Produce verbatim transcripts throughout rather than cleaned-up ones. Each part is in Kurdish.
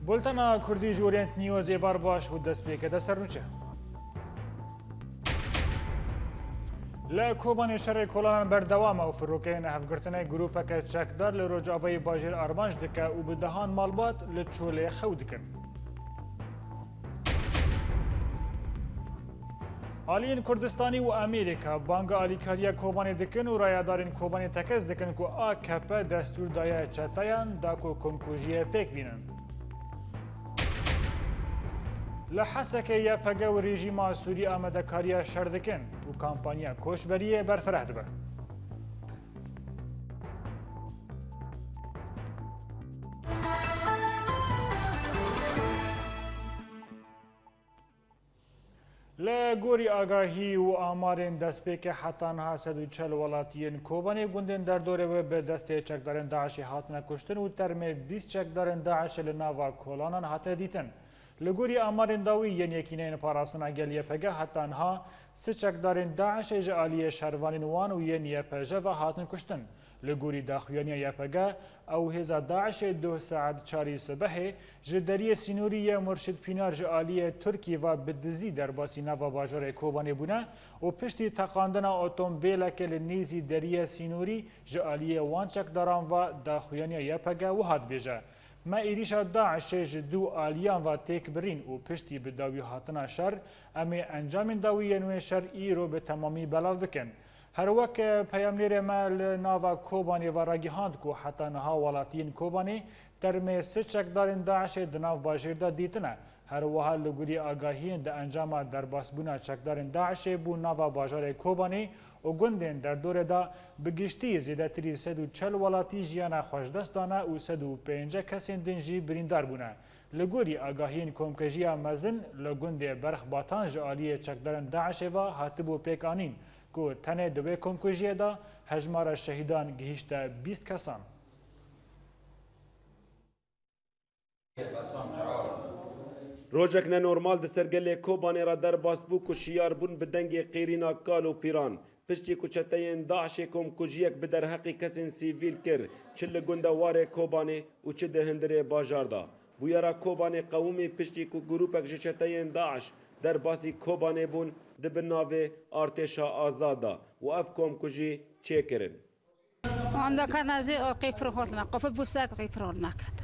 Bultena Kurdî ji Orient News êvar baş û dest pê kete ser nûçe. Li Kobanê şerê kolanan berdewam e û firokeyên hevgirtinê grûpeke çekdar li rojavayê bajêr armanc dike û bi dehan malbat li Çolê xew dikin. Aliyên Kurdistanî û Amerîka banga alîkariya Kobanê dikin û rayedarên Kobanê tekez dikin ku A K P destûr daye çeteyan da ku komkujiyê pêk bînin. Li Hesekê Y P G û rejîma Sûrî amadekariya şer dikin û kampanya koçberiyê berfireh dibe. Li gorî agahî û amarên destpêkê heta niha sed û çel welatiyên Kobanê gundên derdorê wê bi destê çekdarên DAIŞê hatine kuştin û termê bîst çekdarên DAIŞê li nava kolanan hatine dîtin. Li gorî amarên dawî yên Yekîneyên Parastina Gel Y P G heta niha sê çekdarên DAIŞê ji aliyê şervanên wan û yên Y P J ve hatin kuştin. Li gorî daxuyaniya Y P G, ew hêza DAIŞê duh saet çarî sibehê ji deriyê sînorî yê Murşid Pînar ji aliyê Tirkî ve bi dizî derbasî nava bajarê Kobanê bûne û piştî teqandina otombêlekê li nêzî deriyê sînorî ji aliyê wan çekdaran ve daxuyaniya Y P G wiha dibêje: Me êrîşa DAIŞê ji dû aliyan ve têk birîn û piştî bi dawî hatina şer, em ê encamên dawî yên wê şer îro bi temamî belav bikin. Her wek peyamnêrê me li nava Kobanê ve ragihand ku heta niha welatiyên Kobanê termê sê çekdarên DAIŞê di nav bajêr de dîtine. Her wiha li gorî agahiyên di encama derbasbûna çekdarên DAIŞê bû nava bajarê Kobanê û gundên derdorê de bi giştî zêdetirî sed û çel welatî jiyana xwe ji dest dane û sed û pêncî kesên din jî birîndar bûne. Li gorî agahiyên Komkujiya Mezin li gundê Berxbatan ji aliyê çekdarên DAIŞê ve hatibû pêkanîn ku tenê di wê komkujiyê de hejmara şehîdan gihîşte bîst kesan. Rojek nenormal di ser gelê Kobanê re derbas bû ku şiyar bûn bi dengê qîrîna kal û pîran, piştî ku çeteyên DAIŞê komkujiyek bi derheqî kesên sivîl kir, çi li gunda Warê Kobanê û çi di hundirê bajar de. Bûyera Kobanê qewimî piştî ku grûpek ji çeteyên DAIŞ derbasî Kobanê bûn, di bin navê Artêşa Azad de û ev komkujî çêkirin. Wan dakat nezî, o qîfir hot me, qufil bû ser qîfir hot me ket.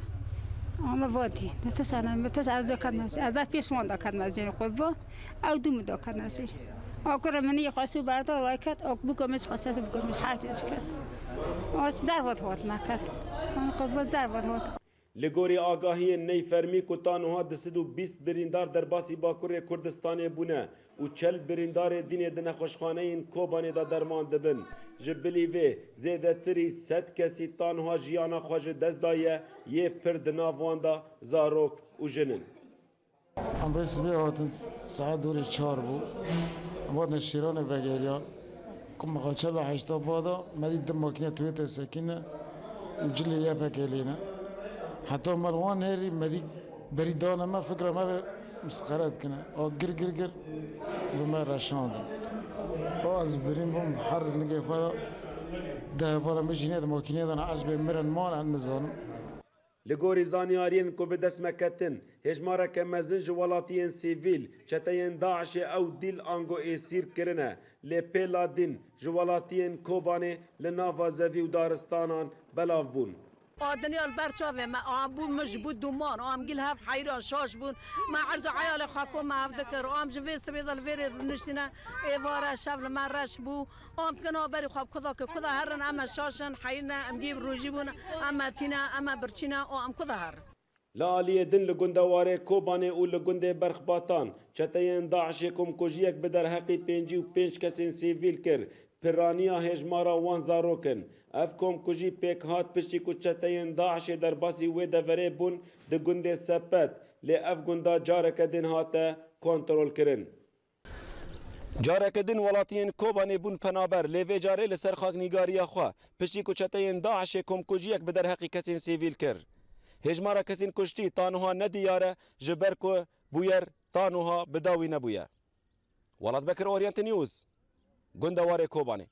Ama votî, mi tu sene, mi tu sene dakat nezî. Ez ber pêş wan dakat nezî, qut bu, ew dû mi dakat nezî. O kure min yê xwesû berda, ray ket, o bû komîs xwesû, bû komîs her tîz ket. O dervot hot me ket. Wan qut bu dervot hot. Li gorî agahiyên neyfermî ku ta niha du sed û bîst birîndar derbasî Bakurê Kurdistanê bûne û çel birîndarê dînê di nexweşxaneyên Kobanê de derman dibin, ji bilî vê zêdetirî sed kesî ta niha jiyana xwe ji dest daye, yê pir di nav wan de zarok û jin in. Em vê sibê hatin, saet dorê çar bû. Em hatin Şîranê vegeriyan. Ku me xwe çel û heşta bada, me dît du makîne tuwê te sekîne û cilê Y P G lê ne. Heta me li wan nêrî, me dît berî dane me, fikra me vê misqere dikine. A gir gir gir bi me reşandin. A ez birîn bûm, her nigê xwe de, de hevala min jî nê di makînê de ne, ez bê mirin man, ez nizanim. Li gorî zanyariyên ku bi dest me ketin, hêjmareke mezin ji welatiyên sivîl çeteyên DAIŞê ew dîl ango êsîr kirine, lê pêla din ji welatiyên Kobanê li nava zevî û daristanan belav bûn. A dinya li ber çavê me, a bû mij, bû dûman, a em gil hev heyran şaş bûn. Me erz û eyalê xwe ku me hev dikir, a em ji vê sibê de li vêrê rûniştîne, êvare şev li me reş bû. Am dikin a berî xwe bi kuda ke kuda herin, em e şaş in, heyîr ne, em gî bi rojî bûn, em e tîne, em e birçî ne, o em kuda herin. Li aliyê din li gunda Warê Kobanê û li gundê Berxbatan çeteyên DAIŞê komkujiyek bi derheqî pêncî û pênc kesên sivîl kir, piraniya hêjmara wan zarok in. Ev komkujî pêk hat piştî ku çeteyên DAIŞê derbasî wê deverê bûn di gundê Sepet, lê ev gunda careke din hate kontrolkirin. Careke din welatiyên Kobanê bûn penaber, lê vê carê li ser xaknîgariya xwe, piştî ku çeteyên DAIŞê komkujiyek bi derheqî kesên sivîl kir. Hêjmara kesên kuştî ta niha nediyar e, ji ber ku bûyer ta niha bi dawî nebûye. Welat Bekir, Orient News, gunda Warê Kobanê.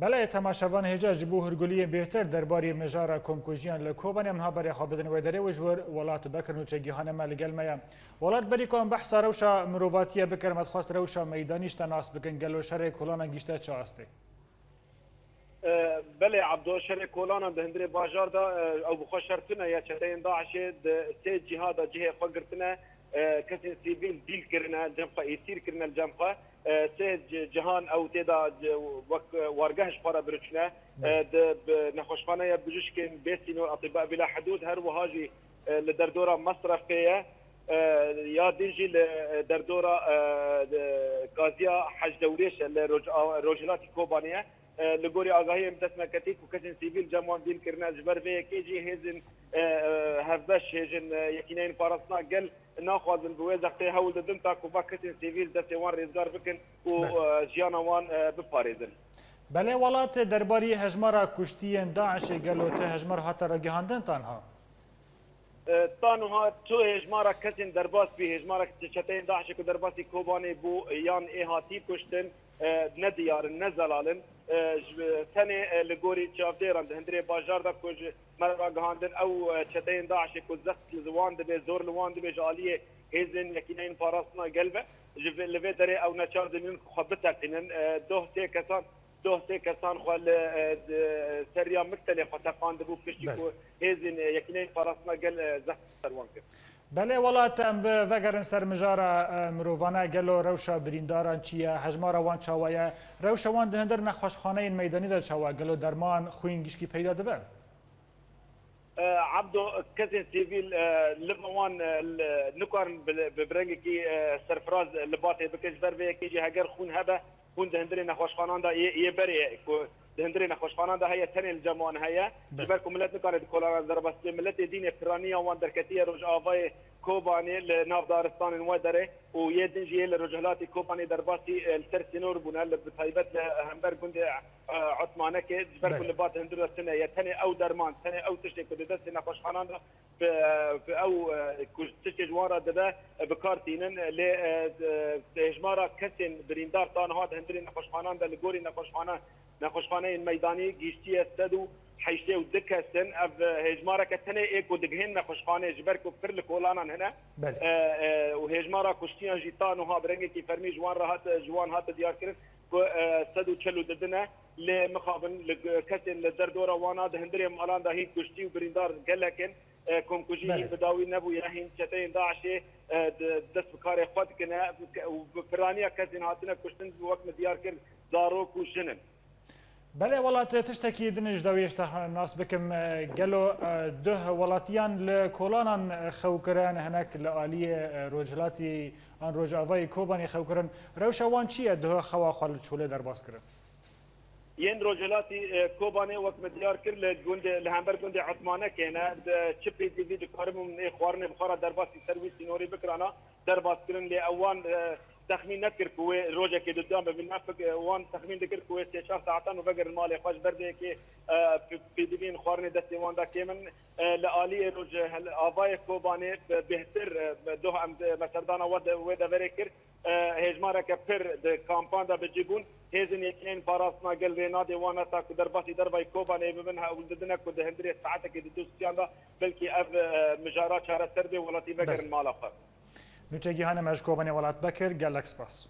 Belê, temaşevan hêja ji bo hûrguliyên bêhtir derbarê mijara komkujiyan li Kobanê em niha berê xwe bidin wê derê û ji wir Welat Bekir nûçegihane me li gel me ye. Welat, berî ku em behsa rewşa mirovatiye bikin, me dixwest rewşa meydanî ji te nas bikin, gelo şerê kolanan gihîşte çi astê? E, belê, Abdo, şerê kolanan di hundirê bajar de, e, ew bi xwe şer tune ye. Çeteyên DAIŞê di sê cîha de cihê xwe girtine, e, kesên sivîl dîl kirine, li cem xwe, îsîr kirine li cem xwe. E, sê ci-, cihan ew tê de ci-, wek, e, wargeh ji xwe re biriçine. E, di, bi nexweşxaneya bijîşkên bê sînor, Atibba Bila Hidûd, her wiha jî, e, li derdora Mesrefê ye. E, ya din jî li, e, derdora, e, di Gaziya Hec Dewrêş e, li roj-, a-, rojhilatî Kobanê ye. E, li gorî agahiyên bi dest me ketî ku kesên sivîl cem wan dîl kirine, ji ber vê yekê jî hêzên, e, e, hevbeş, hêzên, e, Yekîneyên Parastina Gel naxwazin bi wê zextê hewl didin ta ku va kesên sivîl destê wan rêzgar bikin û, Belê. e, jiyana wan, e, biparêzin. Belê, Welat, derbarî hejmara kuştiyên DAIŞê gelo tu hejmar hate ragihandin ta niha? E, ta niha tu hêjmara kesên derbas bî, hêjmara çeteyên DAIŞê ku derbasî Kobanê bû yan ê hatî kuştin, e, ne diyar in, ne zelal in. E, ji, tenê, e, li gorî çavdêran di hundirê bajar de ku ji me re ragihandin, ew, e, çeteyên DAIŞê ku zext li wan dibe, zor li wan dibe ji aliyê hêzên Yekîneyên Parastina Gel ve, ji vê, li vê derê ew neçar dibin ku xwe biteqînin. E, doh sê kesan, doh sê kesan xwe li, e, di, seriya Miktelê xwe teqandibû, piştî Belê. ku hêzên, e, Yekîneyên Parastina Gel, e, zext ser wan kir. Belê, Welat, em ve-, vegerin ser mijara, e, mirovane, gelo rewşa birîndaran çi ye, hejmara wan çawa ye, rewşa wan di hundir nexweşxaneyên meydanî de çawa, gelo derman, xwîn gişkî peyda dibe? E, Abdo, kesên sivîl, e, li wan, e, li, nikarin bi, bi, bi rengekî, e, serfiraz li batê bikin, ji ber vê yekê jî heger xwîn hebe, xwîn di hundirê nexweşxanan de yê, yê berê ku di hundirê nexweşxanan de heye, tenê li cem wan heye. Ji Be. ber ku milet nikare di kolanan derbas bibe, miletê dînê piraniya wan derketiye Rojavayê Kobanê li nav daristanên wê derê û yê din jî yê li rojhilatê Kobanê derbasî, e, li ser sînor bûne, li, bi taybet li hember gundê, e, Otmanekê, ji ber ku Be. li ba di hundir de tune ye. Tenê ew derman, tenê ew tiştê ku di destê nexweşxanan de bi, bi ew, e, ku tiştê ji wan re dibe, e, bi kar tînin. Lê, e, e, hêjmara kesên birîndar ta niha di hundirê nexweşxanan de li gorî nexweşxana-, nexweşxaneyên meydanî gihîştiye sed û heştê û du kesin. Ev, e, hêjmareke tenê ê ku digihên nexweşxanê, ji ber ku pir li kolanan hene. Belê. E, e, û hêjmara kuştiyan jî ta niha bi rengekî fermî ji wan re hat, ji wan hate diyarkirin ku, e, sed û çel û du ne. Lê mixabin li, kesên li derdora wana di hundirê malan de hîn kuştî û birîndar gelek in. E, komkujî Belê. hîn bi dawî nebûye. Hîn çeteyên DAIŞê, e, di, dest bi karê xwe dikine û bi piraniya kesên hatine kuştin, wek min diyar kir, zarok û jin in. Belê, Welat, tiştekî din ji dawiyê ji te nas bikim. E, gelo, e, duh welatiyan li kolanan, e, xew kirin, hinek li aliyê, e, rojhilatî an rojavayê Kobanê xew kirin? Rewşa wan çi ye duh xewa xwe li çolê derbas kirin? Yên rojhilatî, e, Kobanê, wek me diyar kir, li gundê, li hember gundê Etmanekê ne. De çi pêdivî dikaribûn ê xwarinê bi xwe re derbasî ser wî sînorî bikirana, derbas kirin, lê ew wan, e, texmîn nekir ku wê rojekê di dan bibin. Em fik-, e, wan texmîn dikir ku wê sê çar saetan û vegerin malê xwe, ji ber vê yekê, e, p-, pêdiviyên xwarinê destê wan de kêm in. E, li aliyê roj, e, hel-, avayê Kobanê, e, bêhtir, e, doh em, e, me serdana we de, wê deverê kir. E, hêjmareke pir di kampan de bi cî bûn. Hêzên Yekîneyên Parastina Gel rê nadê wan heta ku derbasî dervayî Kobanê bibin, hewl didine ku di hundirê saetekê di du siyan de belkî ev, e, mijara çareser bê, welatî vegerin Belê. mala xwe. Nûçegihane me ji Kobanê Welat Bekir, gelek spas.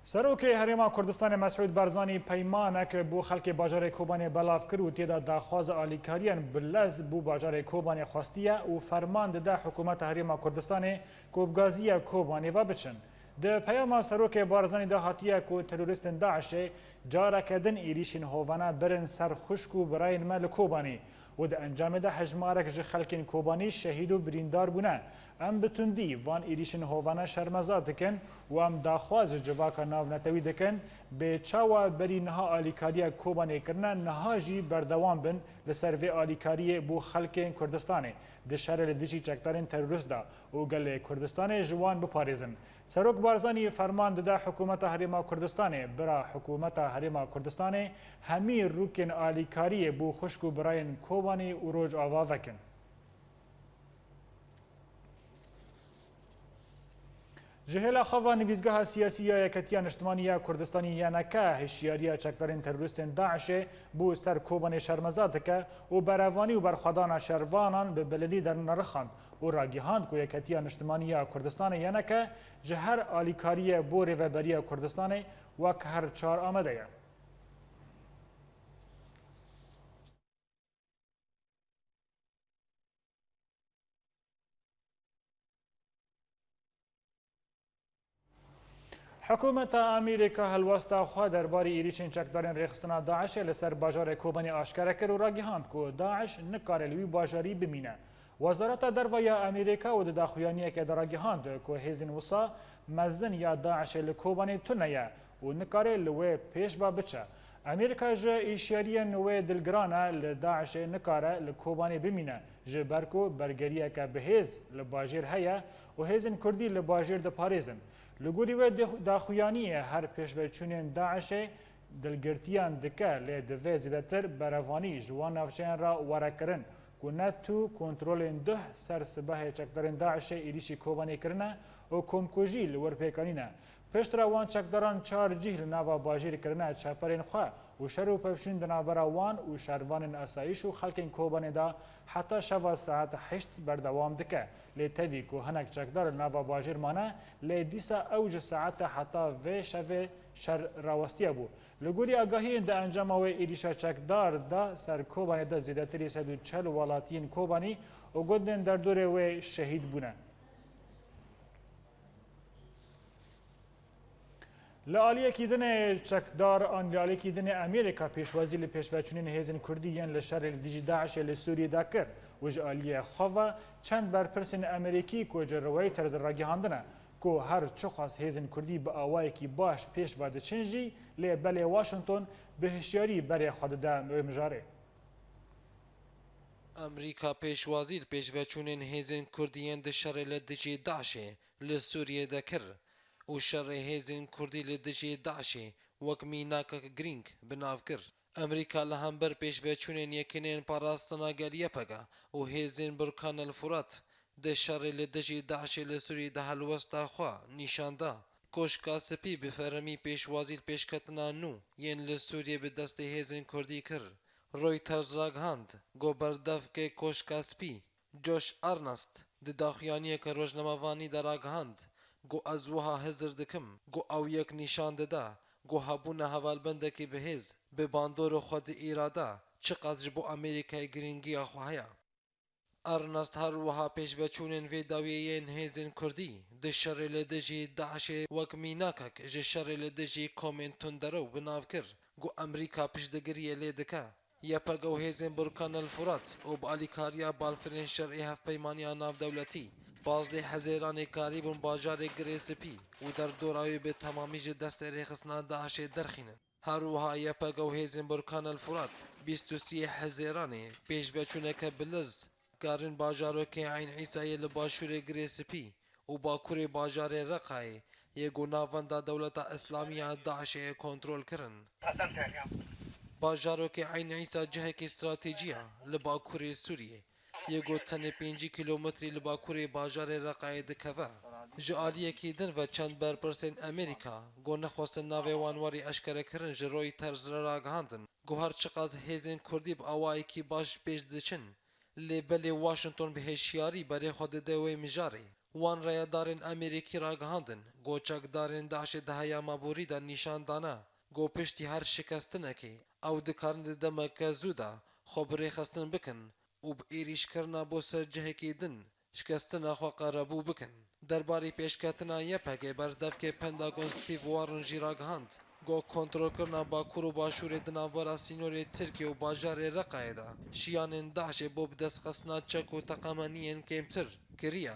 Serokê Herêma Kurdistanê Mesûd Barzanî peymanek bo xelkê bajarê Kobanê belav kir û tê de daxwaza alîkariyan bi lez bo bajarê Kobanê xwestiye û ferman dide Hikûmeta Herêma Kurdistanê ku bi gaziya Kobanê ve biçin. Di peyama Serokê Barzanî de hatiye ku terorîstên DAIŞê careke din êrîşên hovane birin ser xwişk û birayên me li Kobanê û di encamê de hejmarek ji xelkên Kobanî şehîd û birîndar bûne. Em bi tundî van êrîşên hovane şermezar dikin û em daxwaz ji civaka navnetewî dikin, bê çawa berî niha alîkariya Kobanê kirine, niha jî berdewam bin li ser vê alîkariyê bo xelkên Kurdistanê di şerê li dijî çekdarên terorîst de û gelê Kurdistanê ji wan biparêzin. Serok Barzanî ferman dide Hikûmeta Herêma Kurdistanê, bira Hikûmeta Herêma Kurdistanê hemî rûkên alîkariyê bo xwişk û birayên Kobanê û Rojava vekin. Ji hêla xwe ve Nivîzgeha Siyasî ya Yeketiya Niştimanî ya Kurdistanê, Y N K, hişyariya çekdarên terorîstên DAIŞê bo ser Kobanê şermeza dike û berevanî û berxwedana şervanan bi belêdî derûne rixand û ragihand ku Yeketiya Niştimanî ya Kurdistanê, Y N K, ji her alîkariyê bo rêveberiya Kurdistanê wek her çar amade ye. Hikûmeta Amerîka helwesta xwe derbarê êrîşên çekdarên rêxistina DAIŞê li ser bajarê Kobanê aşkere kir û ragihand ku DAIŞ nikare li wî bajarî bimîne. Wezareta Derve ya Amerîka û di daxuyaniyekê de ragihand ku hêzên wisa mezin ya DAIŞê li Kobanê tune ye û nikare li wê pêş ve biçe. Amerîka ji hişyariyên wê dilgiran e, li DAIŞê nikare li Kobanê bimîne, ji ber ku bergeriyeke bihêz li bajêr heye û hêzên Kurdî li bajêr diparêzin. Li gorî wê dêx-, daxuyaniyê her pêşveçûnên DAIŞê dilgirtiyan dike, lê divê zêdetir berevanî ji wan navçeyan re were kirin ku ne tu kontrolên duh ser sibehê çekdarên DAIŞê êrîşî Kobanê kirine û komkujî li wir pêk anîne. Piştre wan çekdaran çar cih li nava bajêr kirine çeperên xwe û şer û pevçûn di navbera wan û şervanên asayîş û xelkên Kobanê de heta şeva saet heşt berdewam dike. Lê tevî ku hinek çekdar li nava bajêr mane, lê dîsa ew ji saete heta vê şevê şer rawestiye bû. Li gorî agahiyên di encama wê êrîşa çekdar de ser Kobanê de zêdetirî sed û çel welatiyên Kobanî û gundên derdorê wê şehîd bûne. Li aliyekî dinê çekdar an li aliyekî dinê Amerîka pêşwazî li pêşveçûnên hêzên Kurdî yên li şerê li dijî DAIŞê li Sûriyê de kir û ji aliyê xwe ve çend berpirsên Amerîkî ku ji Reuters ragihandine ku her çiqas hêzên Kurdî bi awayekî baş pêş ve diçin jî, lê belê Washington bi hişyarî berê xwe dide wê mijarê. Amerîka pêşwazî li pêşveçûnên hêzên Kurdî yên di şerê li dijî DAIŞê li Sûriyê de kir û şerê hêzên Kurdî li dijî DAIŞê wek mînakek girîng bi nav kir. Amerîka li hember pêşveçûnên Yekîneyên Parastina Gel, Y P G, û hêzên Burkan El Furat di şerê li dijî DAIŞê li Sûriyê de helwesta xwe nîşan da. Koşka Spî bi fermî pêşwazî li pêşketina nû yên li Sûriyê bi destê hêzên Kurdî kir. Reuters ragihand, ku berdevkê Koşka Spî, Josh Earnest, di daxuyaniyeke rojnamevanî de ragihand, ku ez wiha hizir dikim, ku ew yek nîşan dide, ku hebûna hevalbendekî bihêz, bi bandor û xwedî îrade, çiqas ji bo Amerîkayê girîngiya xwe heye. Earnest her wiha pêşveçûnên vê dawiyê yên hêzên Kurdî di şerê li dijî DAIŞê wek mînakek ji şerê li dijî komên tundrew bi nav kir, ku Amerîka piştgiriyê lê dike. Y P G û hêzên Burkan El Furat û bi alîkariya balfirên şerê Hevpeymaniya Navdewletî, pazdeh Hezêranê karîbûn bajarê Girê Spî û derdora wê bi temamî ji destê rêxistina DAIŞê derxînin. Her wiha Y P G û hêzên Burkan El Furat, bîst û sê Hezêranê, pêşveçûneke biliz, karîn bajarokê Eyn Îsayê li başûrê Girê Spî û bakurê bajarê Reqayê yê ku navenda Dewleta Îslamî ya DAIŞê ye kontrol kirin. Bajarokê Eyn Îsa cihekî stratejî ye li bakurê Sûriyê, yê ku tenê pêncî kîlometrî li bakurê bajarê Reqayê dikeve. Ji aliyekî din ve çend berpirsên Amerîka ku nexwestin navê wan werî eşkerekirin ji Reuters re ragihandin ku her çiqas hêzên Kurdî bi awayekî baş pêş diçin, lê belê Washington bi hêşyarî berê xwe dide wê mijarê. Wan rayedarên Amerîkî ragihandin ku çekdarên DAIŞê di heyama borî de nîşan dane ku piştî her şikestinekê ew dikarin di demeke zû de xwe bi rêxistin bikin û bi êrîşkirina bo ser cihekî din şikestina xwe qerebû bikin. Derbarê pêşketina Y P G berdevkê Pentagon Steve Warren jî ragihand, ku kontrolkirina bakur û başûrê di navbera sînorê Tirkiye û bajarê Reqayê de şiyanên DAIŞê bo bidestxistina çek û teqemeniyên kêmtir kiriye.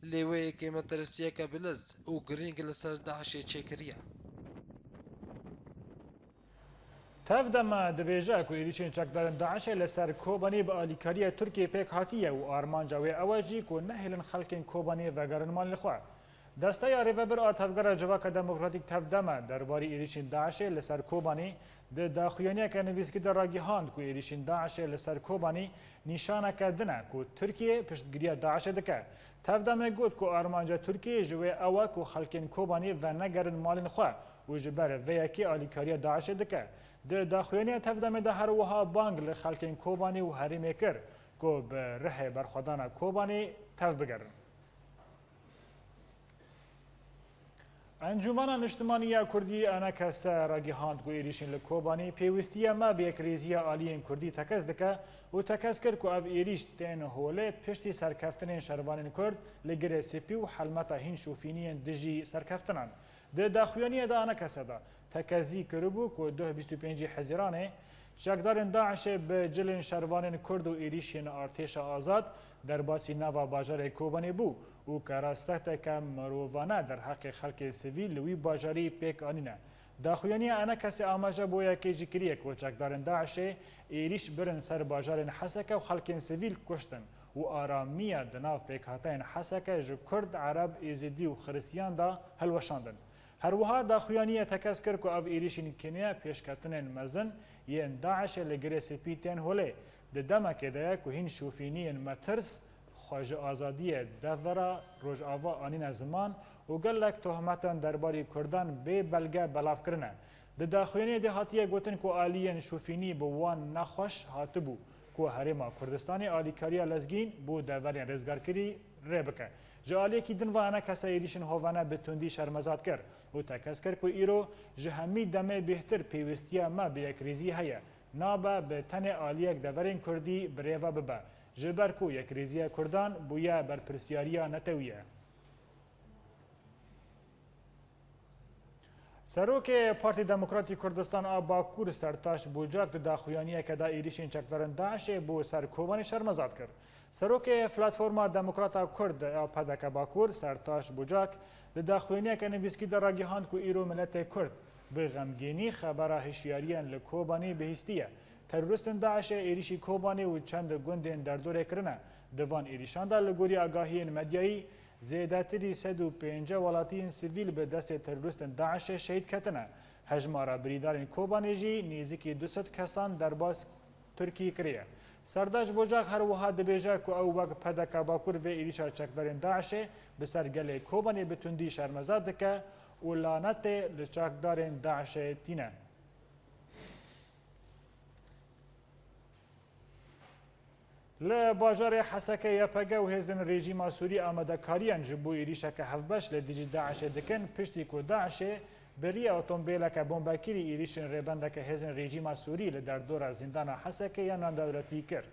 Lê wê yekê metirsiyeke biliz û girîng li ser DAIŞê çêkiriye. Tev de me dibêje ku êrîşên çekdarên DAIŞê li ser Kobanê bi alîkariya Tirkiyê pêk hatiye û armanca wê ew e jî ku nehêlin xelkên Kobanê vegerin malên xwe. Desteya Rêvebir a Tevgera Civaka Demokratîk, Tevdeme, derbarî êrîşên DAIŞê li ser Kobanê di daxuyaniyeke nivîskî de ragihand ku êrîşên DAIŞê li ser Kobanê nîşaneke din e ku Tirkiye piştgiriya DAIŞê dike. Tevdemê got ku armanca Tirkiyê ji wê ew e ku xelkên Kobanê venegerin malên xwe û ji ber vê yekê alîkariya DAIŞê dike. Di daxuyaniya Tevdemê de her wiha bang li xelkên Kobanê û herêmê kir ku bi rihê berxwedana Kobanê tev bigerin. Encûmena Niştimanî ya Kurdî, ENKS, ragihand ku êrîşên li Kobanê pêwîstiya me bi yekrêziya aliyên Kurdî tekez dike û tekez kir ku ev êrîş tên holê piştî serkeftinên şervanên Kurd li Girê Spî û helmeta hîn şofîniyên dijî serkeftinan. Di daxuyaniyê de ENKS de tekezî kiribû ku duh bîst û pêncî Hezîranê çekdarên DAIŞê bi cilên şervanên Kurd û êrîşên Artêşa Azad derbasî nava bajarê Kobanê bû û kerasteke mirovane derheqê xelkê sivîl li wî bajarî pêk anîne. Daxuyaniya ENKSê amaje bo yekê jî kiriye ku çekdarên DAIŞê êrîş birin ser bajarên Heseke û xelkên sivîl kuştin û aramiya di nav pêkhateyên Heseke ji Kurd, Ereb, Êzidî û Xiristiyan de hilweşandin. Her wiha daxuyaniye tekez kir ku ev êrîşên kêniya pêşketinên mezin yên DAIŞê li Girê Spî tên holê. Di demekê de ye ku hîn şofîniyên metirs xwe ji azadiyê devera Rojava anîne ziman û gelek tohmetan derbarî Kurdan bê belge belav kirine. Di daxuyaniyê de hatiye gotin ku aliyên şofînî bi wan nexweş hatibû ku Herêma Kurdistanê alîkariya lezgîn bo deverên rêzgarkirî rê bike. Ji aliyekî din ve ENKS êrîşên hovane bi tundî şermezar kir û tekez kir ku îro ji hemî demê bêhtir pêwîstiya me bi yekrêzî heye. Nabe bi tenê aliyek deverên Kurdî birêve bibe. Ji ber ku yekrêziya Kurdan bûye berpirsiyariya netewî ye. Serokê Partî Demokratî Kurdistan a Bakur Sertaç Bucak di daxuyaniyeke de êrîşên çekdarên DAIŞê bo ser Kobanê şermezar kir. Serokê Platforma Demokrat a Kurd ya P D K Bakur Sertaç Bucak di daxuyaniyeke nivîskî de ragihand ku îro miletê Kurd bi xemgînî xebera hişyariyan li Kobanê bihîstiye. Teroristên DAIŞê êrîşî Kobanê û çend gundên derdorê kirine. Di van êrîşan de li gorî agahiyên medyayî, zêdetirî sed û pêncî welatiyên sivîl bi destê teroristên DAIŞê şehîd ketine. Hejmara birîndarên Kobanê jî nêzîkî du sed kesan derbas Tirkî kiriye. Serdaç Bocak her wiha dibêje ku ew wek P D K Bakur vê êrîşa çekdarên DAIŞê bi ser gelê Kobanê bi tundî şermezar dike û lanetê li çekdarên DAIŞê tîne. Li bajarê Hesekê Y P G û hêzên rejîma Sûrî amadekariyan ji bo êrîşeke hevbeş li dijî DAIŞê dikin, piştî ku DAIŞê bi riya otomobîleke bombekirî êrîşên rêbendeke hêzên rejîma Sûrî li derdora zîndana Hesekê ya nandewletî kir.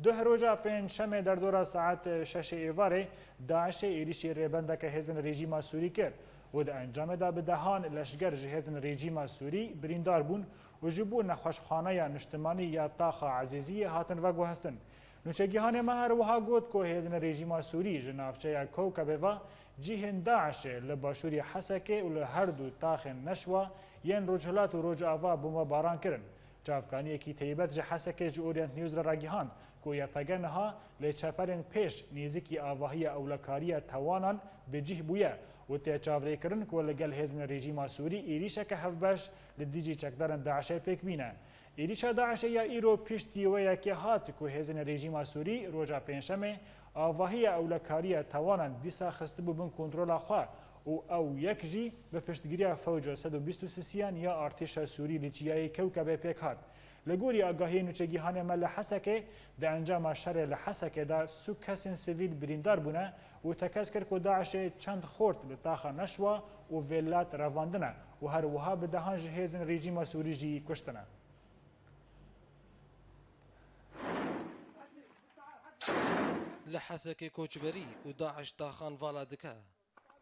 Duh roja pêncşemê derdora saet şeşê êvarê DAIŞê êrîşî rêbendeke hêzên rejîma Sûrî kir û di encamê de bi dehan leşger ji hêzên rejîma Sûrî birîndar bûn û ji bo nexweşxaneya niştimanî ya Taxa Ezîziyê hatin veguhestin. Nûçegihanê me her wiha got ku hêzên rejîma Sûrî ji navçeya Kewkebê ve cihên DAIŞê li başûrê Hesekê û li her du taxên Neşwa yên Rojhilat û Rojava bombebaran kirin. Çavkaniyekî taybet ji Hesekê ji Orient News re ragihand ku Y P G niha li çeperên pêş nêzîkî avahiya ewlekariya tawanan bi cih bûye û tê çavrêkirin ku li gel hêzên rejîma Sûrî êrîşeke hevbeş li dijî çekdarên DAIŞê pêk bîne. Êrîşa DAIŞê ya îro piştî wê yekê hat ku hêzên rejîma Sûrî roja pêncşemê avahiya ewlekariya tawanan dîsa xistibû bin kontrola xwe û ew yek jî bi piştgiriya fewca sed û bîst û sisiyan ya artêşa Sûrî li çiyayê Kewkebê pêk hat. Li gorî agahiyên nûçegihanê me li Hesekê, di encama şerê li Hesekê de sî kesên sivîl birîndar bûne û tekez kir ku DAIŞê çend xort li taxa Neşwa û Vêlat revandine û her wiha bi dehan ji hêzên rejîma Sûrî jî kuştine. Li Hesekê koçberî û DAIŞ taxan vala dike.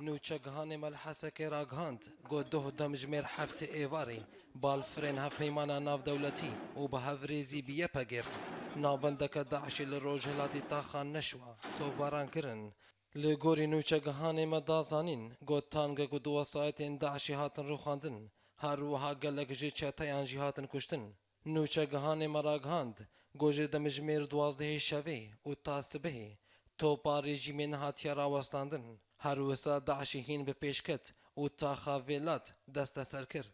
Nûçegihanê me li Hesekê ragihand, got, duh demjimêr heftê êvarê balfirên hevpeymana navdewletî û bi hevrêzî bi Y P G re navendeke DAIŞê li rojhilatê taxa Neşwa topbaran kirin. Li gorî nûçegihanê me da zanîn, got, tangek û du wesayetên DAIŞê hatin rûxandin, her wiha gelek ji çeteyan jî hatin kuştin. Nûçegihanê me ragihand, got, ji demjimêr duwazdehê şevê û ta sibehê Topa rejîmê nehatiye rawestandin, her wisa DAIŞê hîn bi pêş ket û taxa Vêlat desteser kir.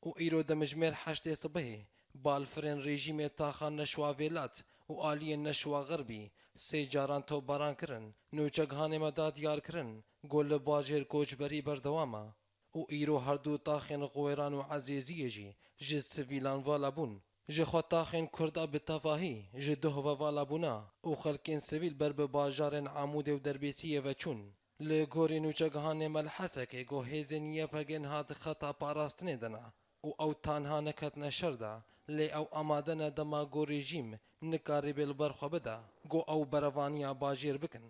Û îro demjimêr heştê sibehê balfirên rejîmê taxa Neşwa Vêlat û aliyên Neşwa Xerbî sê caran topbaran kirin. Nûçegihanê me da diyar kirin ku li bajêr koçberî berdewam e û îro her du taxên Xwêran û Ezêziyê jî ji sivîlan vala bûn. Ji xwe taxên Kurda bi tevahî ji duh ve vala bûne û xelkên sivîl ber bi bajarên Amûdê û Derbêsiyê ve çûn. Li gorî nûçegihanê me li Hesekê ku hêzên Y P G niha di xeta parastinê de ne û ew tanha neketine şer de, lê ew amade ne dema ku rejîm nikarîbe li ber xwe bide ku ew berevaniya bajêr bikin.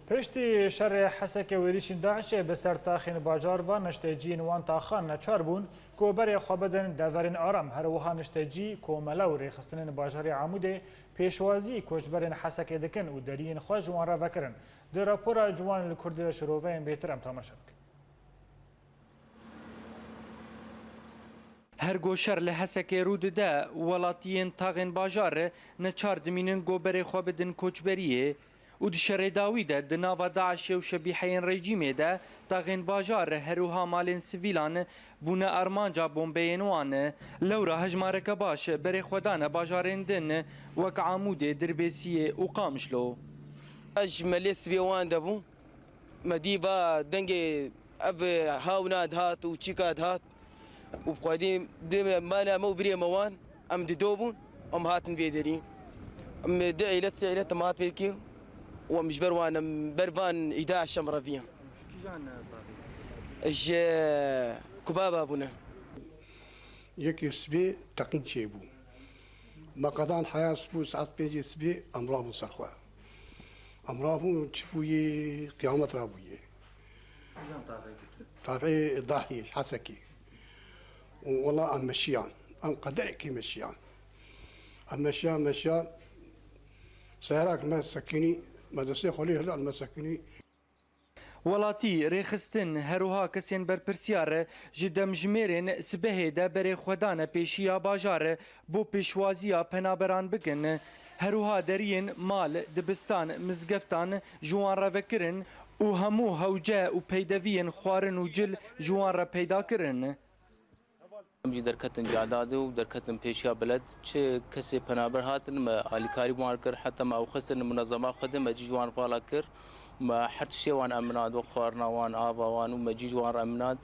Piştî şerê Hesekê êrîşên DAIŞê bi ser taxên bajar ve nişteciyên wan taxan neçar bûn ku berê xwe bidin deverên aram. Her wiha niştecî, komele û rêxistinên bajarê Amûdê pêşwazî koçberên Hesekê dikin û deriyên xwe ji wan re vekirin. Di rapora Ciwan li Kurdî de şiroveyên bêtir em temaşe bikin. Her ku şer li Hesekê rû dide, welatiyên taxên bajar neçar dimînin ku berê xwe bidin koçberiyê û di şerê dawî de di nava DAIŞê û şebîheyên rejîmê de taxên bajar her wiha malên sivîlan bûne armanca bombeyên wan. Lewra hejmareke baş berê xwe dane bajarên din wek Amûdê, Dirbêsiyê û Qamişlo. Ji melê sibê wan de bû. Me dî va dengê ev hawna dihat û çîka dihat û bi xwedî di mala me û birê me wan em dido bûn, em hatin vê derî. Em di îlet sê îlet em hat vê dikî û em ji ber wan em ber van îda eşem reviyan. Ji kîjan taxî? Ji Kubaba bûne. Yekê sibê teqîn çêbû. Me qedan heya sibû saet pêncê sibê em rabûn ser xwe. Em rabûn çi bûyê, qiyamet rabûyê. Kîjan taxê dikirin? Taxê Dahiyê, Hesekê. Û wela em meşiyan. Em qederekê meşiyan. Em meşiyan, meşiyan. Sehrak me sekinî, me destê xwe lê hilal me sekinî. Welatî, rêxistin, her wiha kesên berpirsyar ji demjimêrên sibehê de berê xwe dane pêşiya bajar bo pêşwaziya penaberan bikin. Her wiha deriyên mal, dibistan, mizgeftan ji wan re vekirin û hemû hewce û peydeviyên xwarin û cil ji wan re peyda kirin. Em jî derketin cadadê û derketin pêşiya beled. Çi kesê penaber hatin, me alîkarî bi wan kir, heta me ew xistin munezema xwe de me cî ji wan vala kir. Me her tiştê wan eminand, wek xwarina wan, ava wan û me cî ji wan re eminand.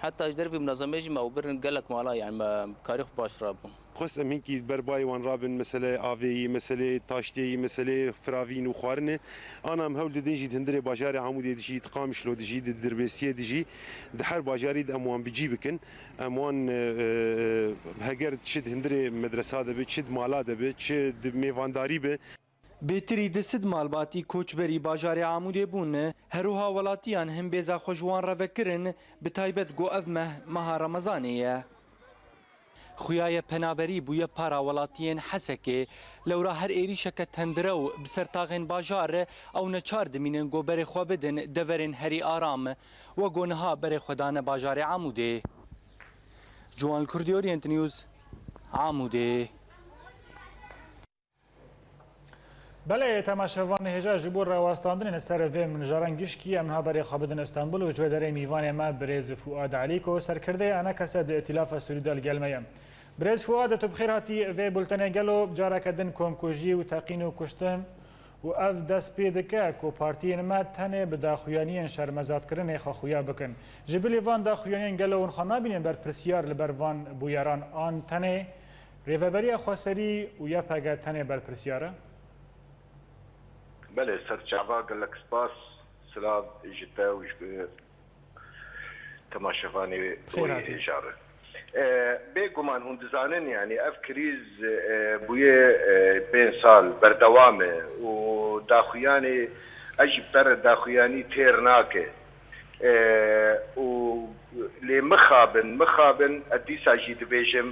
Heta ji dervê munezemê jî me ew birin gelek mala, yani me karî xwe baş rabûn. Xwest em hinkî ber bayê wan rabin, meseleyê avê yî, meseleyê taştê yî, meseleyê firavîn û xwarinê. Ana em hewl didin jî di hundirê bajarê Amûdê dijî, di Qamişlo dijî, di Dirbêsiyê dijî, di her bajarî de em wan bi cî bikin. Em wan, e, e, heger çi di hundirê medresa de bi, çi di mala de bi, çi di mêvandarî bi. Bêtirî di sed malbatî koçberî bajarê Amûdê bûn. Her wiha welatiyan hin bêza xwe ji wan re vekirin, bi taybet ku ev meh meha Remezanê ye. Xuya ye penaberî bûye para welatiyên Hesekê. Lewra her êrîşeke tendire û bi ser taxên bajar ew neçar dimînin ku berê xwe bidin deverên herî aram. Wek ku niha berê xwe dane bajarê Amûdê. Ciwan Kurdî, Orient News, Amûdê. Belê, temaşevanê hêja, ji bo rawestandinê li ser vê mijaran gişkî em niha berê xwe bidin Stenbul û ji wê derê mîvanê me birêz Fuad Elî ku serkirdeyê ENKSê di Îtîlafa Sûrî de li gel me ye. Birêz Fuad, tu bi xêr hatî vê bultenê. Gelo careke din komkujî û teqîn û kuştin û ev dest pê dike ku partiyên me tenê bi daxuyaniyên şermezarkirinê xwe xuya bikin? Ji bilî van daxuyaniyên gelo hûn xwe nabînin berpirsiyar li ber van bûyeran an tenê Rêveberiya Xweserî û Y P G tenê berpirsiyar e? Belê, serçava gelek spas, silav ji te û ji temaşevanê wê hêja re. E, bêguman hûn dizanin, yanî ev krîz, e, bûye, e, pênc sal berdewam e û daxuyanê, ez jî bi te re daxuyanî têr nake. E, û lê mixabin, mixabin, ez dîsa jî dibêjim,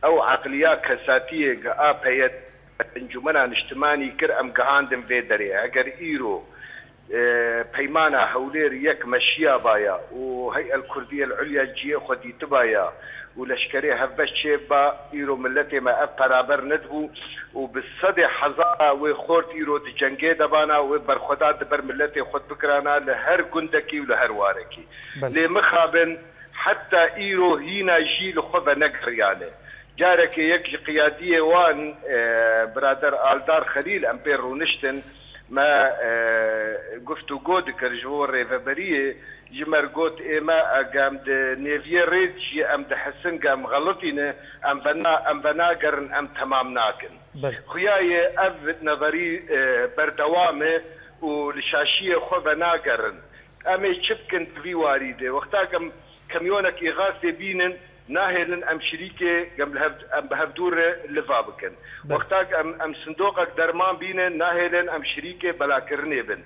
ew eqliya kesatiyê gi a peyet Encûmena Niştimanî kir, em gihandin vê derê. Heger îro, e, peymana Hewlêr yek meşiyabaya û Hey'el Kurdiyel Ulya cihê xwe dîtibaya û leşkerê hevbeş çêbiba, îro miletê me ev peraber nedibû û bi sedê hezara wê xort îro di cengê de bana, wê berxwedan di ber miletê xwe bikirana li her gundekî û li her warekî. Belê. Lê mixabin heta îro hîna jî li xwe venegeriyane. Carekê yek ji qiyadiyê wan, e, birader Aldar Xelîl, em pê rûniştin, me, e, guftûgo dikir ji bo rêveberiyê, ji me re got, ê me, ege em di nêviyê rê jî em dihesin ge em xeletî ne, em vena-, em venagerin, em temam nakin. Belê. Xuya ye ev nezerî, e, berdewam e û li şaşiyê xwe venagerin. Em ê çi bikin di vî warî de? Wexta ke em kemyonek îxasê bînin, nahêlin em şirîkê, em li hev-, em bi hevdû re liva bikin. Belê. Wexta ke em, em sindoqek derman bînin, nahêlin em şirîkê belakirinê bin.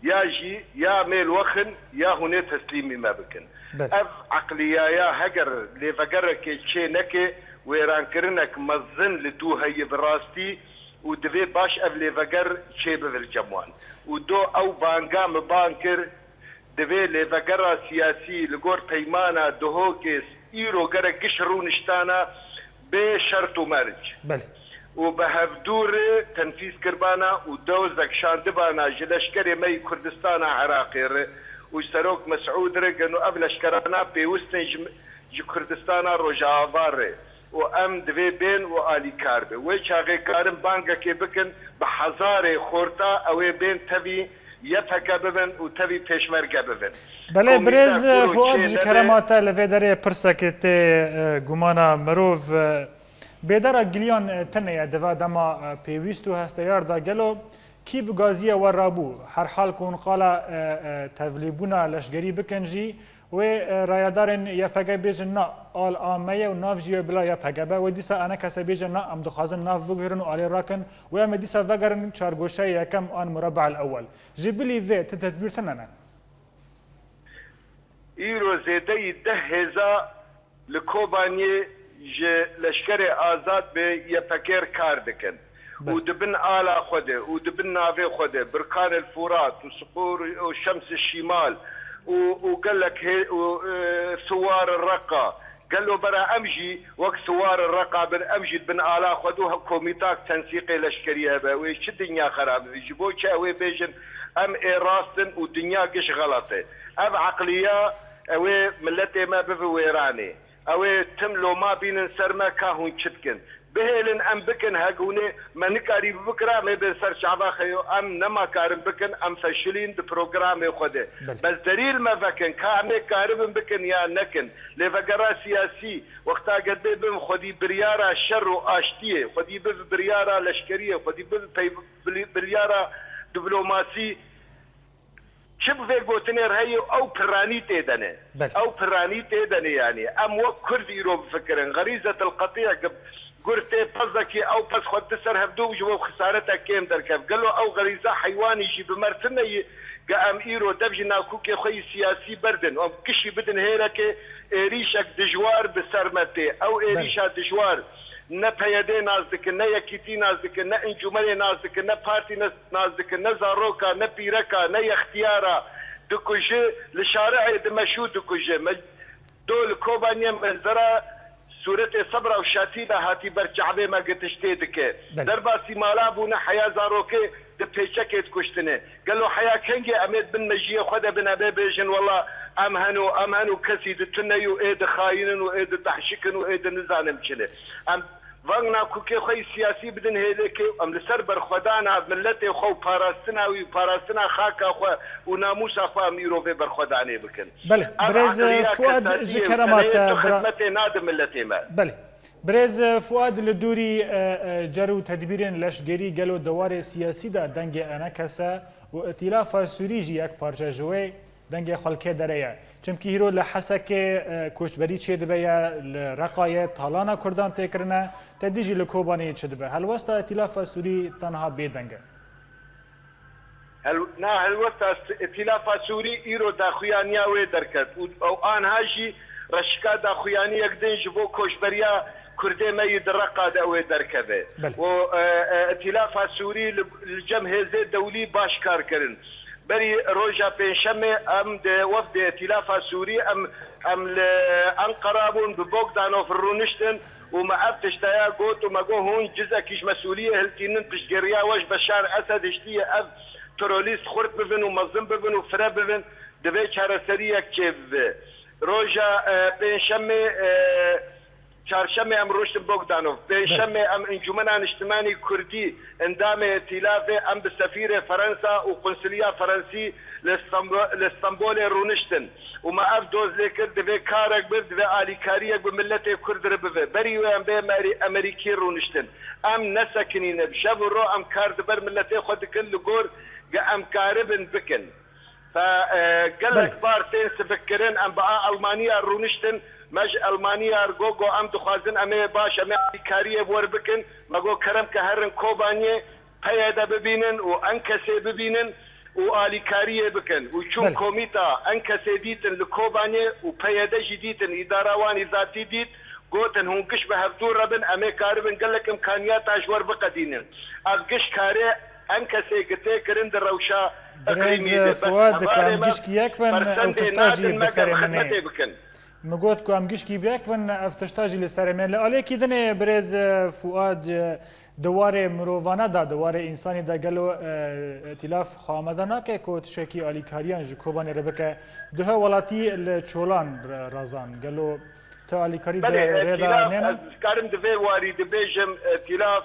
Ya jî, ya em ê li we xin, ya hûn ê teslîmî me bikin. Belê. Ev eqliyaya heger lêvegerekê çê neke, wêrankirinek mezin li dû heye bi rastî û divê baş ev lêveger çêbibe li cem wan. Û do ew banga min bang kir, divê lêvegera siyasî li gor peymana Duhokê îro gerek giş rûniştana bê şert û merc. Belê. Û bi hevdû re tenfîz kirbana û dozek şandibana ji leşkerê me yî Kurdistana Iraqê re û ji Serok Mesûd re, geno ev leşkerana pêwist in ji, ji Kurdistana Rojava re û em divê bên û alîkar be. Wê çaxê karin bangekê bikin, bi hezarê xorta ew ê bên tevî Y P G bibin û tevî pêşmerge bibin. Belê, Komîte birêz, e, Kuro Fuad, ji çênebe. Kerema te li vê derê pirsekê tê, e, gumana mirov, e, bêdera giliyan, e, tune ye, diva dema, e, pêwîst û hesteyar da gelo kî bi gaziya we rabû? Herhal ku hûn qala, e, e, tevlîbûna leşgerî bikin jî, wê, e, rayedarên Y P G bêjin, na, al a me ye û nav jî ye bila Y P G be. Wê dîsa enekese bêje, na, em dixwazin nav biguherin û alê rakin. Wê em ê dîsa vegerin çargoşeyê yekem an murabbe'el ewwel. Ji bilî vê ti tedbîr tune ne? Îro zêdeyî deh hêza li Kobaniyê ji leşkerê azad bi Y P G re kar dikin. Belê. Û di bin ala xwe de û di bin navê xwe de Birkan el Furat û Siqûr û Şems el Şîmal û, û gelek hê-, û, e, Siwar el Reqa, gelo bera em jî wek Siwar el Reqa bin, em jî di bin ala xwe de û he-, komîtak tensîqê leşkerî hebe. Wê çi dinya xerab bibî? Ji bo çi ew ê bêjin em ê rast in û dinya giş xelet e? Ev eqliya ew ê miletê me bibe wêranê. Ew ê tim loma bînin ser me ka hûn çi dikin. Bihêlin em bikin, hek hûn ê me nikarî bibikira, em ê bên ser çava xeyo. Em nema karin bikin, em feşilîn di programê xwe de. Belê. Bes derîl me vekin, ka em ê karibin bikin ya nekin. Lêvegera siyasî, wexta gel bê bibin xwedî biryara şer û aştiyê, xwedî bibi biryara leşkeriyê, xwedî bibi pey-, bili-, biryara diplomasî. Çi bi vê gotinê re heye, ew piranî tê de ne. Belê. Ew piranî tê de ne, yanî. Em wek Kurd îro bifikirin. Xerîzetil qetî, eke gur tê pezekî, ew pez xwe di ser hevdû ji bo xisaretek kêm derkev. Gelo ew xerîza heywanî jî bi mer tune ye? Ge em îro dev ji nakokê xwe yî siyasî berdin, em gişî bidin hêrekê, êrîşek dijwar bi ser me tê. Ew Belê. êrîşa dijwar ne P Y D nas dikin, ne Yekîtî nas dikin, ne Encûmenê nas dikin, ne partî nas-, nas dikin, ne zaroka, ne pîreka, ne yextiyara dikuje, li şari'ê dimeşû dikuje. Me do li Kobaniyê menzera sûretê sebra û şatî de hatî ber çavê me gitiş tê dike. Belê. Derbasî mala bûne, heya zarokê di pêçekê dikuştine. Gelo heya kengê em ê di bin mejiyê xwe de bin, em ê bêjin, wela em heno, em heno kesî di tune yo, ê dixayinin û ê didehşikin û ê di nizanim çi ne. Em vang nakokê xwe yî siyasî bidin hêlekê, em li ser berxwedana miletê xwe û parastina wî û parastina xaka xwe û namûsa xwe em îro vê berxwedanê bikin. Belê, Ev birêz, eqliya Fuad, kesatiyê ji û kerema teneyê te, tu bira- xizmetê nade miletê me. Belê. Birêz, e, Fuad, li dûrî, e, e, cer û tedbîrên leşgerî gelo di warê siyasî de dengê enekese û Îtîlafa Sûrî jî yek parçe ji wê dengê xelkê dere ye. Çimkî hîro li Hesekê, e, koçberî çêdibe ye, li Reqayê talana Kurdan tê kirine, te dî jî li Kobaniyê çi dibe? Helwesta Îtîlafa Sûrî tenha bêdeng e. Hel-, na helwesta s-, Îtîlafa Sûrî îro daxuyaniya wê derket û ew anha jî reşika daxuyaniyek din ji bo koçberiya Kurdê me yî di Reqa de wê derkeve. Belê. Û, e, e, Îtîlafa Sûrî li, li cem hêzê dewlî baş kar kirin. Berî roja Pêncşemê em di wefdê Îtîlafa Sûrî, em, em li Enqera bûn, bi Bogdanov rûniştin û me ev tiştaya got û me got, hûn cizekî ji mesûliyê hiltînin, piştgiriya we ji Beşar Esed hiştiye, ev terorîst xurt bibin û mezin bibin û fire bibin, divê çareseriyek çêbibe. Roja, e, Pêncşemê, e, Çarşemê em rûniştin Bogdanov. Pêncşemê em Encûmena Niştimanî Kurdî, endamê Îtîlafê, em bi sefîrê Ferensa û Qunsuliya Ferensî li Stenbo-, li Stenbolê rûniştin û me ev doz lê kir, divê karek bi, divê alîkariyek bi miletê Kurd re bibe. Berî wê em bê Amerî-, Amerîkî rûniştin. Em nesekinîne, bi şev û ro em kar di ber miletê xwe dikin, li gor ge em karibin bikin. Fe, e, gelek Belê. bar tên sivikkirin, em bi a Almaniya rûniştin, me ji Almaniya re got, got, em dixwazin, em ê baş, em ê alîkariyê bi we re bikin. Me got, kerem ke herin Kobaniyê, P Y D bibînin û Enkesê bibînin û alîkariyê bikin. Û çûn Belê. komîta Enkesê dîtin li Kobaniyê û P Y D jî dîtin, îdara wan îzatî dît, gotin, hûn giş bi hevdû re bin, em ê karibin gelek imkaniyata ji we re biqedînin. Ev giş karê Enkesê ki tê kirin di rewşa Birêz iqlîmî de. Bes Fuad, hevalê dikam me gişkî yek bin, ew persendê tişta jî nadin bi me serê gel min ê. xidmetê bikin. Min got ku em gişkî bi yek bin, ev tişta jî li serê min. Li aliyekî dinê birêz Fuad, di warê mirovane de, di warê însanî de gelo, e, îtîlaf xwe amade nake ku tiştekî alîkariyan ji Kobanê re bike? Duhe welatî li çolan re-, razan. Gelo tu alîkarî di Belê, rê de îtîlaf, nêne? ez dikarim di vê warî dibêjim, îtîlaf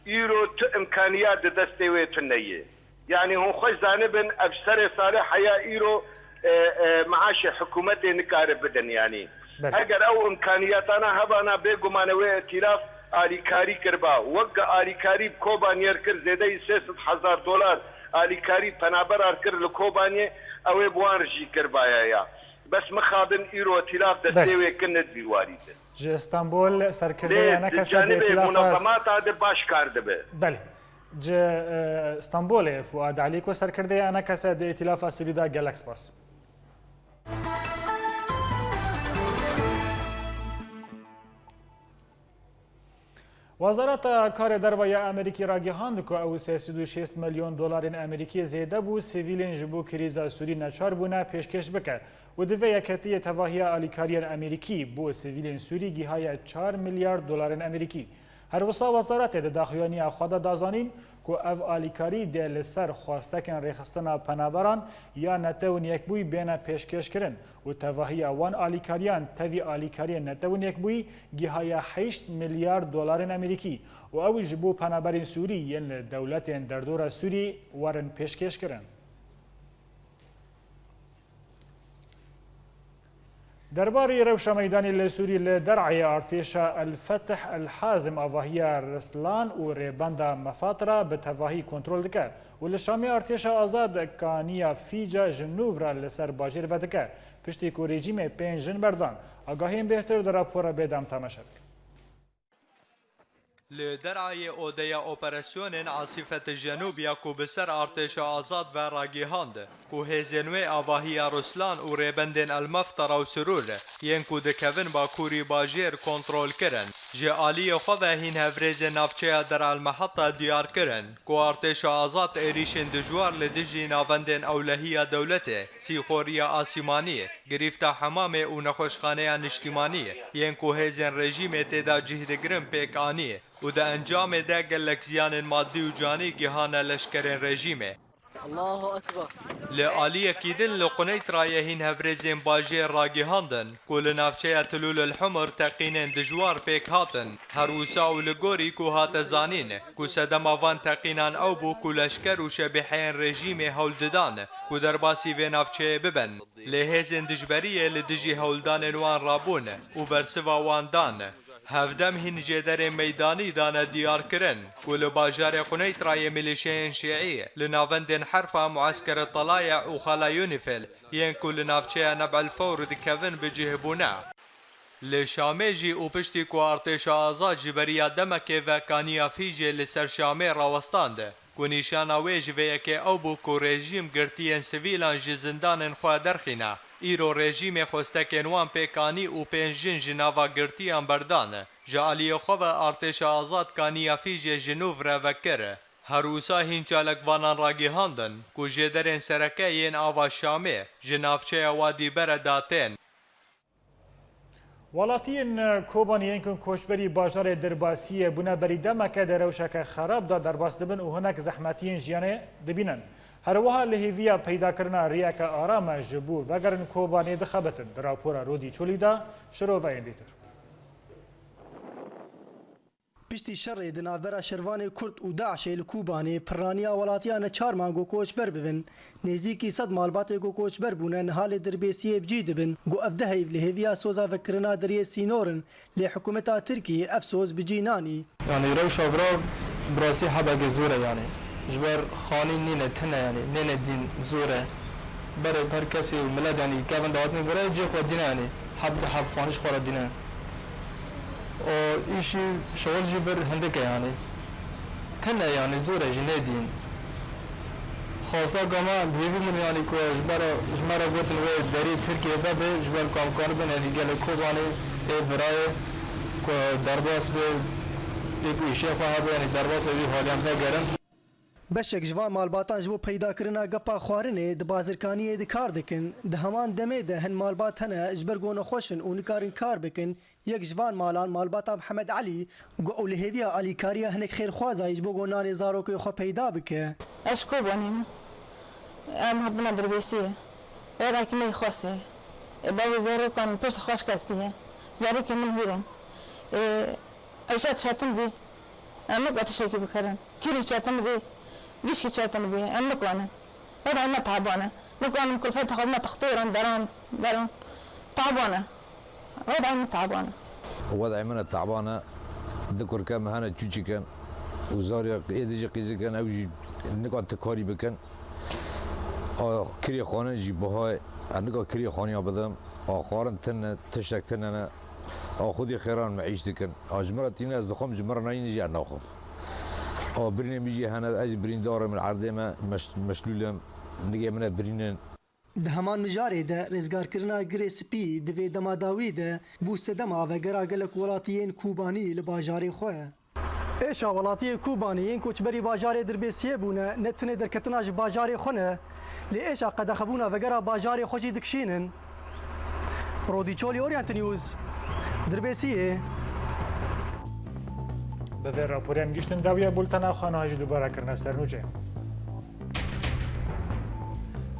îro tu imkaniyat di destê wê tune ye. Yanî hûn xweş zanibin, ev serê salê heya îro, e, e, meaşê hikûmetê nikare bidin yanî. Belê. Eger ew imkaniyatana hebana, bêguman e wê îtîlaf alîkarî kiriba. Wek alîkarî bi Kobaniyê re kir, zêdeyî sê sed hezar dolar alîkarî penaberar kir li Kobaniyê, ew ê bi wan re jî kiribaya ya. Bes mixabin îro îtîlaf destê Belê. wê kin ne di vî warî de. Ji Stenbol serkirdeyê Lê ENKS'ê di di janibê îtîlafa munazemata de baş kar dibe. Belê. Ji, e, Stenbolê Fuad Elî ku serkirdeyê ENKS'ê di îtîlafa Sûrî de, gelek spas. Wezareta Karê Derve ya Amerîkî ragihand ku ew sê sed û şêst milyon dolarên Amerîkî zêde bû sivîlên ji bo krîza Sûrî neçar bûne pêşkêş bike û di vê yekhetiyê tevahiya alîkariyên Amerîkî bo sivîlên Sûrî gihaye çar milyar dolarên Amerîkî. Her wisa wezaretê di daxuyaniya xwe de da zanîn ku ev alîkarî dê li ser xwestekên rêxistina penaberan ya Netewên Yekbûyî bêne pêşkêşkirin û tevahiya wan alîkariyan tevî alîkariyên Netewên Yekbûyî gihaye heşt milyar dolarên Amerîkî û ew ji bo penaberên Sûrî yên li dewletên derdora Sûrî werin pêşkêşkirin. Derbarî rewşa meydanê li Sûrî, li Der'ayê artêşa El Fetih El Hazim avahiya Rislan û rêbenda Mefatra bi tevahî kontrol dike û li Şamê artêşa azad kaniya Fîca ji nû re li ser bajêr vedike, piştî ku rejîmê pênc jin berdan. Agahiyên bêhtir di rapora bêdam temaşe bikin. Li Der'ayê odeya operasyonên Asîfet Jenûb ya ku bi ser artêşa azad ve ragihand ku hêzên wê avahiya Ruslan û rêbendên El Meftara û Sirûr yên ku dikevin bakurî bajêr kontrol kirin. Ji aliyê xwe ve hîn hevrêzên navçeya Der El Meheta diyar kirin ku artêşa azad êrîşên dijwar li dijî navendên ewlehiya dewletê, sîxoriya asîmanî, girîfta hemamê û nexweşxaneya niştîmanî yên ku hêzên rejîmê tê de cih digirin pêk anî û di encamê de gelek ziyanên madî û canî gihane leşkerên rejîmê. Allahu Ekber. Li aliyekî din li Quneytrayê hîn hevrêzên bajêr ragihandin ku li navçeya Tilûl El Humur teqînên dijwar pêk hatin. Her wisa û li gorî ku hate zanîn ku sedema van teqînan ew bû ku leşker û şebîheyên rejîmê hewl didan ku derbasî vê navçeyê bibin. Lê hêzên dijberiyê li dijî hewldanên wan rabûn û bersiva wan dan. Hevdem hîn jêderên meydanî dane diyarkirin ku li bajarê Quneytrayê milîşeyên şîî li navendên Herfa, Muesker Talaya û Xala Yunifil yên ku li navçeya Neb El Fewr dikevin bi cih bûne. Li Şamê jî û piştî ku artêşa azad ji beriya demekê ve kaniya Fîcê li ser Şamê rawestand, ku nîşana wê ji vê yekê ew bû ku rejîm girtiyên sivîlan ji zindanên xwe derxîne. Îro rejîmê xwestekên wan pêk anî û pênc jin ji nava girtiyan berdan. Ji aliyê xwe ve artêşa azad kaniya Fîcê ji nû re vekir. Her wisa hîn çalakvanan ragihandin ku jêderên sereke yên ava Şamê ji navçeya Wadî Beredê tên. Welatiyên Kobanî yên ku koçberî bajarê Dirbasiyê bûne berî demeke di rewşeke xerab de derbas dibin û hinek zehmetiyên jiyanê dibînin. Her wiha li hêviya peydakirina riyeke aram e ji bo vegerin Kobanê dixebitin. Di rapora Rodî Çolî de şiroveyên dîtir. Piştî şerê di navbera şervanê Kurd û DAIŞê li Kobanê pirraniya welatiya neçar man ku koçber bibin. Nêzîkî sed malbatê ku koçber bûne niha li Dirbêsiyê bi cî dibin. Ku ev du heyv li hêviya soza vekirina deriyê sînor in, lê hikûmeta Tirkiyê ev soz bi cî nanî. Yanî rewşa bira, bi rastî hebekê zor e yanî. Ji ber xanî nîne, tune yanî, nêne dîn, zor e. Berê her kesî û milet yanî kevin dihatin bira cê xwe dîne yanî. Heb bi heb xanî ji xwe re dîne. Û îşî şixul jî bir hindik e yanî. Tune yanî zor e jî nêdîn. Xwesteka me hêvî bûn yanî ku ji ber, ji me re gotin wê derî Tirkiyê vebe ji ber ku em karibin yanî gelê Kobanê ê birayê ku derbas be, ê ku îşê xwe hebe yanî derbas be wî haliyan vegerin. Beşek ji van malbatan ji bo peydakirina gepa xwarinê di bazirkaniyê de kar dikin. Di heman demê de hin malbat hene ji ber ku nexweş in û nikarin kar bikin. Yek ji van malan malbata Mihemed Elî got û li hêviya alîkariya hinek xêrxwaza yî ji bo ku nanê zarokê xwe peyda bike. Ez ji Kobanê me. Em hatina Dirbêsiyê. Wê rakî me yê xwest heye. Ê bavê zarokan pişt xweş kestî heye. Zarokên min hûr in. Ê, Eyşa çetin bî. Em nik tiştekî bikarin. Kîrî çetin bî. Gişkî çetin bî. Em nikwanin. Weda me taban e. Nikwanin kulfeta xwe me textoran, deran, beran. Taban e. Weda me taban e. Weda me taban e. Du kurke me hene çûçik in. Û zarê êdî jî qîzik in, ew jî nika ti karî bikin. A, kirê xwanin jî buha ye. Ez nika kirê xwaniya bidim. A, xwarin tune, tiştek tune ne. A, xwedî xêran me îş dikin. A, ji min re tînin ez dixwim, ji min re nayînin jî ez naxwim. A, birînê min jî hene, ez jî birîndar im, li erdê me meş-, meşlûl im. Nigê min e birînin. Di heman mijarê de, rêzgarkirina Girê Spî di vê dema dawî de bû sedema vegera gelek welatiyên Kobanî li bajarê xwe. Êşa welatiyê Kobanî yên koçberî bajarê Dirbêsiyê bûne, ne tenê derketina ji bajarê xwe ne, lê êşa qedexebûna vegera bajarê xwe jî dikişînin. Rodî Çolî, Orient News, Dirbêsiyê. Bi vê raporê em gihîştin dawiya bultena xwe, niha jî dubare kirine ser nûçe.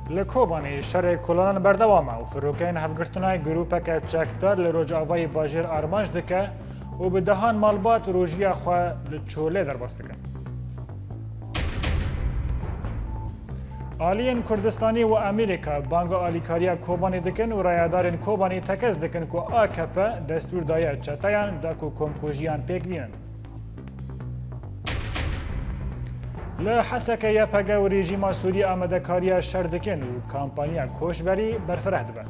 Li Kobanê şerê kolanan berdewam e û firokeyên hevgirtina grûpeke çekdar li rojavayê bajêr armanc dike û bi dehan malbat rojiya xwe li çolê derbas dikin. Aliyên Kurdistanî û Amerîka banga alîkariya Kobanê dikin û rayedarên Kobanê tekez dikin ku A K P destûr daye çeteyan da ku komkujiyan pêk bînin. Li Heseke Y P G û rejîma Sûrî amadekariya şer dikin û kampanya koçberî berfireh dibe.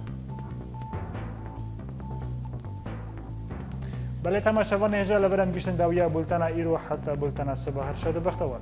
Belê temaşevanê hêja, li vir em gihîştin dawiya bultena îro, heta bultena siba her şad û bextewar.